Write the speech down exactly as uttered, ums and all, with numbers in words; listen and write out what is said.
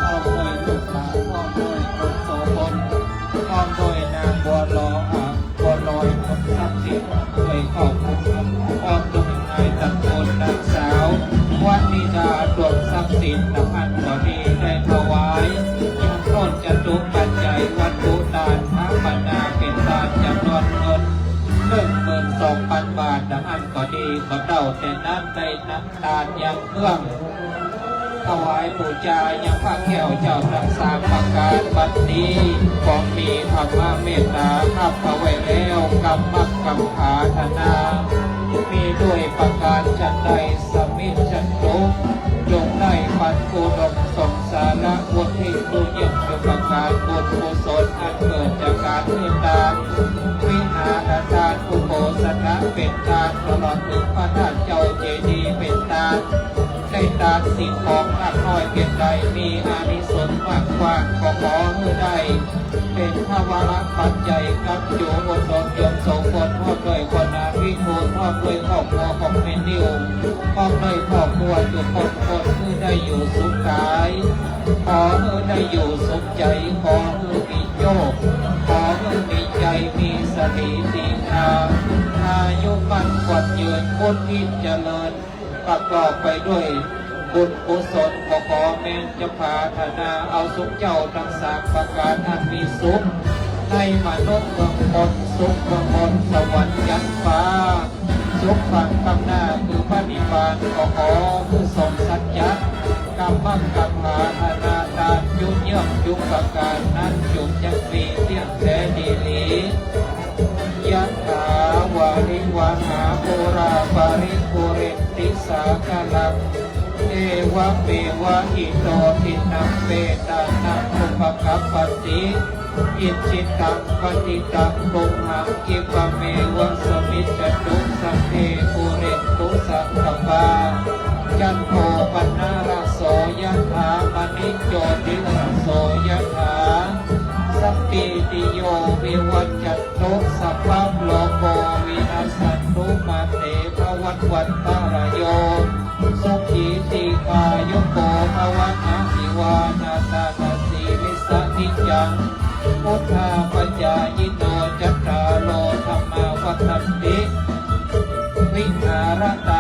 พร้อมด้วยลูกหลาน พร้อมด้วยคนโสภณ พร้อมด้วยนางบัวหลวง บัวลอย สมทรัพย์สิน ด้วยครอบครัว พร้อมด้วยนายตระกูลนางสาววนิดา ดวงทรัพย์สิน นำอันก็ดีได้ถวาย ยังต้นจตุปัจจัยวัตถุตาน ถาปนาเป๋นตานจำนวนเงิน หนึ่งหมื่นสองพันบาท ดังอันก็ดี ขอเต้าแต่นั้นได้นำตานยังเครื่อง ถวายปู๋จายังพระแก้วเจ้าตังสามประก๋าน บัดนี้ของมีธรรมเมตต๋าฮับเอาไว้แล้ว กำมักกำผาธนา มีด้วยประก๋านฉันใด สมิจฉันตุ จงได้ปันอุดมสงสารวุฒิ ผู้เยี่ยมสุขก๋าน บุญกุศลอันเกิดจากก๋านหื้อตาน วิหารตาน อุโบสถะเป๋นตาน ตลอดเถิงพระธาตุเจ้าเจดีย์เป๋นตาน ได้ตานสิ่งของมากน้อยเพียงใด มีอานิสงส์มากกว้าง ก็ขอหื้อได้เป๋นพระวรปัจจัย กับอยู่อุดมยมสมบูรณ์ พร้อมด้วยคนนาวิทูล พร้อมด้วยครอบครัวของแม่นิ่ว พร้อมด้วยครอบครัวทุกคน คนหื้อได้อยู่สุขกาย ขอหื้อได้อยู่สุขใจ๋ ขอหื้อมีโชค ขอหื้อมีใจ๋ มีสติดีงาม อายุมั่นขวัญยืน พุทธิเจริญ ประกอบไปด้วยบุญกุศล ขอขอแม่นจะผาธนาเอาสุขเจ้าตังสามประก๋านอันมีสุขในมนุษย์เมืองคน สุขเมืองบนสวรรค์ชั้นฟ้า สุขฝังข้างหน้าคือพระนิพพาน ขอขอหื้อสมสัจจะ กำมักกำผาธนาตาน อยู่เยื้องอยู่ประก๋านนั้น จุ่มยังมีเตี้ยงแต๊ดีหลี ยะถา วาริวะหา ปูรา ปะริปูเรนติ สาคะลัง เอวะเมวะ อิโต ทินนัง เปตานัง อุปะกัปปะติ อิจฉิตัง ปะฏิตัง ตุมหัง ขิปปะเมวะ สมิจฉตุ สัพเพ ปูเรนตุ สังกัปปา จันโท ปะนะระโส ยะถา มะณิ โจติระโส ยะถา สัพพีติโย วิวัจจันตุ สัพพะโรโค วินัสสันตุ มาเต ภะวัตวันตะราโย สุขี ทีฆายุโก ภะวะ อะภิวาทะนะสีลิสสะ นิจจัง วุฑฒาปะจายิโน จัตตาโร ธัมมา วัฑฒันติ วิหาระต